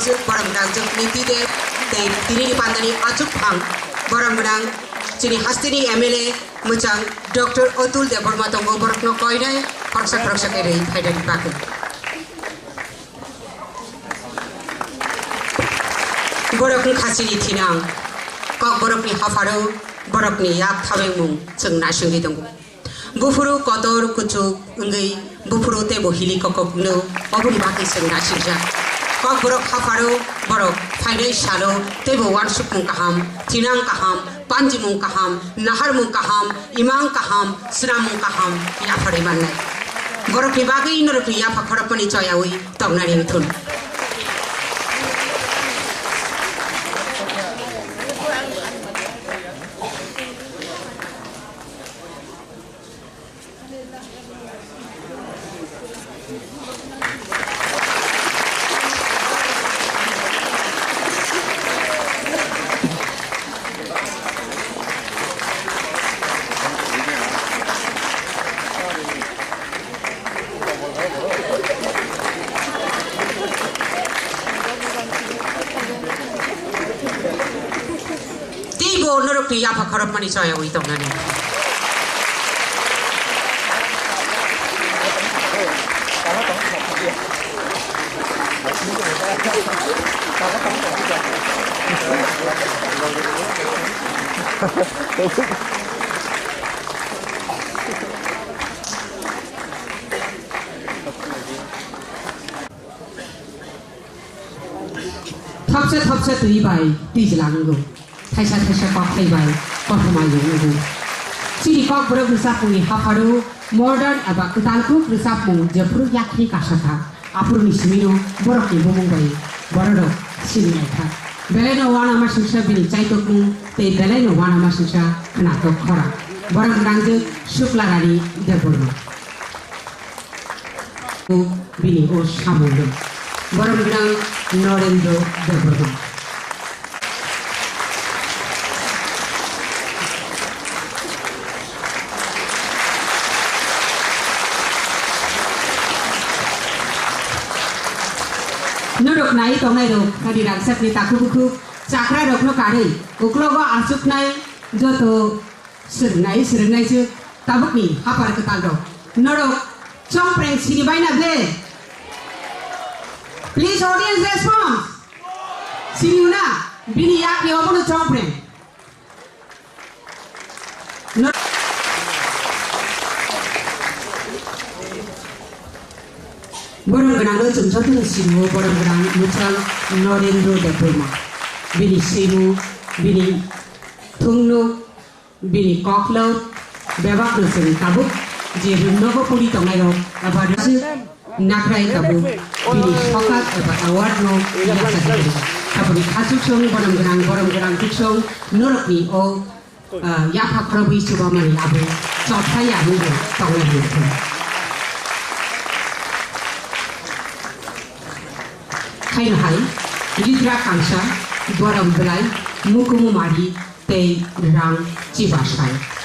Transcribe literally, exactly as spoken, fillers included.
Borok gwnang jwk niti de tei tini ni pandani achuk phang borok gwnang chini hasteni M L A mwchang Doctor Atul Debbarma tongo, borokno koinai khoroksa khoroksa khe rwi phaidani bagwi. Borok wngkha chini thinang, Kokborokni hapharo borokni yak thabengmung chwng naisingwi tongo. Buphuru kotor kuchuk wngwi buphuru teibo hili kokokno oboni bagwi chwng naisijak. Kokborok hapharo borok phainai salo teibo uansukmung kaham, thinang kaham, panjimung kaham, naharmung kaham, imang kaham, swnamung kaham yapharwi mannai. Borokni bagwi norokni yapha khorokmani choyawi tongnani wngthun. Teibo norokni yapha khorokmani choyawi tongnani. Thopsa thopsa twi bai twijlango, thaisa thaisa kokthai bai kothoma yungo. Chini Kokborok rwchapmungni hapharo modern eba kwtal kuk rwchapmung jephuru yakni kasakha, aphuruni simino borokni bumung bai bororok sini naikha. Belaino uanamasingcha bini chaitokmung tei belaino uanamasingcha khnatok khorang. Borok gwnangjwk Suklarani Debbarma. Bini o samungno borok gwnang Norendra Debbarma. Norok nai tongnai rok, hani rangchakni takhuk bukhuk chakra rokno karwi uklogo achuknai joto Swrwngnai, swrwngnai se tabukni haphar kwtal rok. Norok chongpreng sini baina de? Please, audience response. Sini una, bini yakni obono chongpreng. Nor- Borok gwnangno chwng jotono sini-o, borok gwnang mwchang Norendra Debbarma. Bini simu, bini thungno, bini koklo bebakno chwng tabuk je rwngnogo puri tongnairok eba nakrai tabuk bini sokak eba award no yachajaknai. Aboni khachuksong borom gwnang borom gwnang chuksong norokni o, ah, yapha khorobwi chubamani abo chothai amungbo tongnai hinwi. Khaino hai, ritra kangsa, borom belai, mukumu mari, tei rang chibasai.